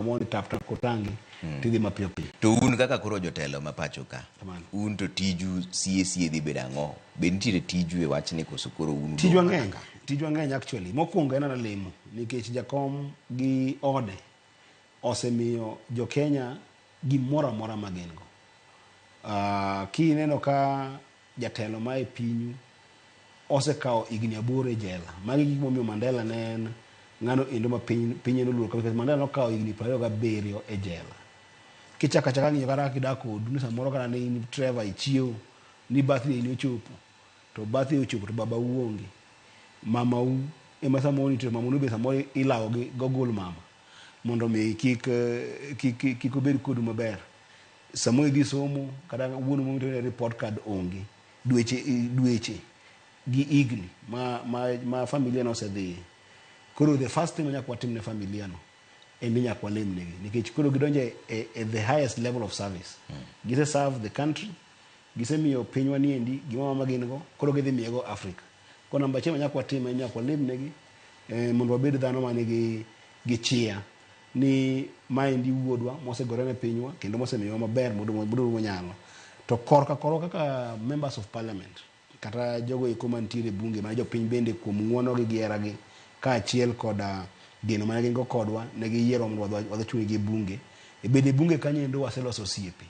Moni tap tap kotangi tidhi mapiyo piyo. To un kaka koro jotelo ma pacho ka, Kamano. un to tiju sie sie dhi bedo ang'o? Be nitiere tiju e wachni koso koro un Tijwa udong' ng'eny, mana ka? Tijwa ng'eny actually. Mokwongo en mana lemo nikech jakom gi ode osemiyo jo Kenya gimoro amora ma gin go. Kineno ka jatelo ma e pinyu osekawo higni 8 e jela. Magi gik momiyo Mandela ne en ng'ano endo ma piny pinye noluoro kabisa. Mandela nokawo higni 27 e jela. Kichako achaka ng'iyo kata kaka idak kodu ni samoro kata ne in Trevor ichiewo ni birthday ni ochopo to birthday ochopo to babau onge. Mamau ema samoro nitie to mamau be samoro ilawo gi gogul mama mondo mi kik obed kodu maber. Samoro idhi somo kata wuonu moro report card onge. Dweche dweche gi higni ma familia no osedhiye. Koro the first thing manyaka watim ne familia no en ni nyaka walem negi nikech koro gidonjo e the highest level of service. Gise serve the country, gisemiyo pinywa niendi gimoro ma gin go, koro gidhi miye go Africa. Koro namba achiel manyaka watim en nyaka walem negi mondo wabed dhano manigi gi chia ni maendi wuodwa mosegore ne pinywa kendo mosemiyowa maber mondo monyalo. To korka korwa kaka members of parliament kata jogo eko mantiere e bunge ma jopiny bende kuom ng'uono gi gi heragi kaachiel koda geno mane gin go kodwa ne giyiero mondo wadhi wachung' e bunge. E bende e bunge kanyo endo waseloso osiepe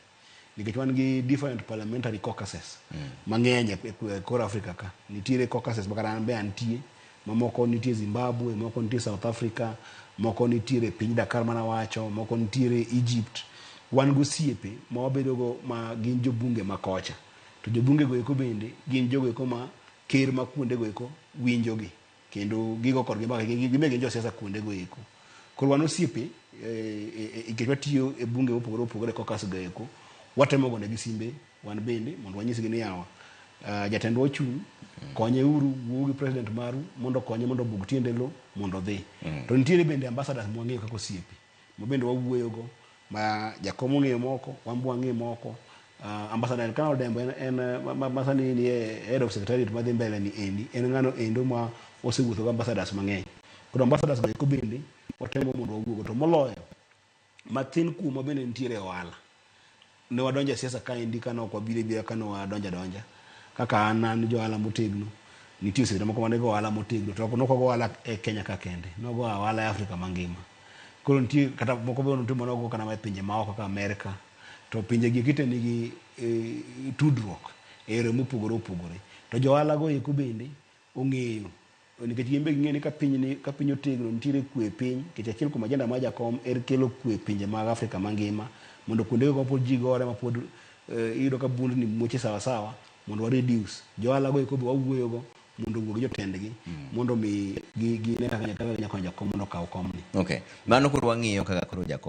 nikech wan gi different parliamentary caucuses mang'eny e kor Africa ka. Nitiere caucuses ma kata an be antie, mamoko nitie Zimbabwe, moko nitie South Africa, moko nitiere e piny Dakar manawacho, moko nitiere Egypt. Wan gosiepe ma wabedo go ma gin jobunge ma kocha. To jobunge go eko bende gin jogo eko ma ker ma kuonde go eko winjo gi kendo gigo kodgi mbaka gin be gin josiasa kuonde go eko. Koro wan osiepe nikech watiyo e bunge mopogore opogore e caucus go eko, watemo gone gi simbe wan bende mondo wanyisgi ni yawa jatendwa ochung' konye uru wuo gi president maru mondo okonye mondo obug tiende lo mondo odhi. To nitiere bende ambassadors mwang'eyo kaka osiepe ma bende wawuoyo go ma jakom ong'eyo moko wan be wang'eyo moko. Ambassador Elkana Odembo en ma sani ni e head of secretariat madhi mbele ni endi en ng'ano endo ma osewuotho gi ambassadors mang'eny. Koro ambassadors go eko bende watemo mondo wawuo go to moloyo mathin kuomwa bende nitiere e ohala. Ne wadonjo e siasa kaendi kane ok wabiro abira kane wadonjo adonja. Kaka an ja ohala motegno, nitie osiepena moko mane go ohala motegno to ok wago ohala e Kenya ka kende, nwago ohala e Afrika mangima. Koro nitie kata moko be nitie mane wago kata e pinje maoko kaka Amerka. To pinje gi eki te nigi tudruok e yore mopogore opogore. To jo ohala go eko bende ong'eyo nikech gin be ging'eyo ni ka piny otegno nitiere kwe e piny nikech achiel kuom agenda mar jakom en kelo kwe e pinje mag Afrika mangima mondo kuonde go mapod ji gore mapod iyudo ka bundni muoche sawa sawa mondo wa reduce. Jo ohala go eko be wawuoyo go mondo owuo gi jotendgi mondo mi gine kaka ginyalo konyo jakom mondo okaw komni. Okay. Mano koro wang'iyo kaka koro jakom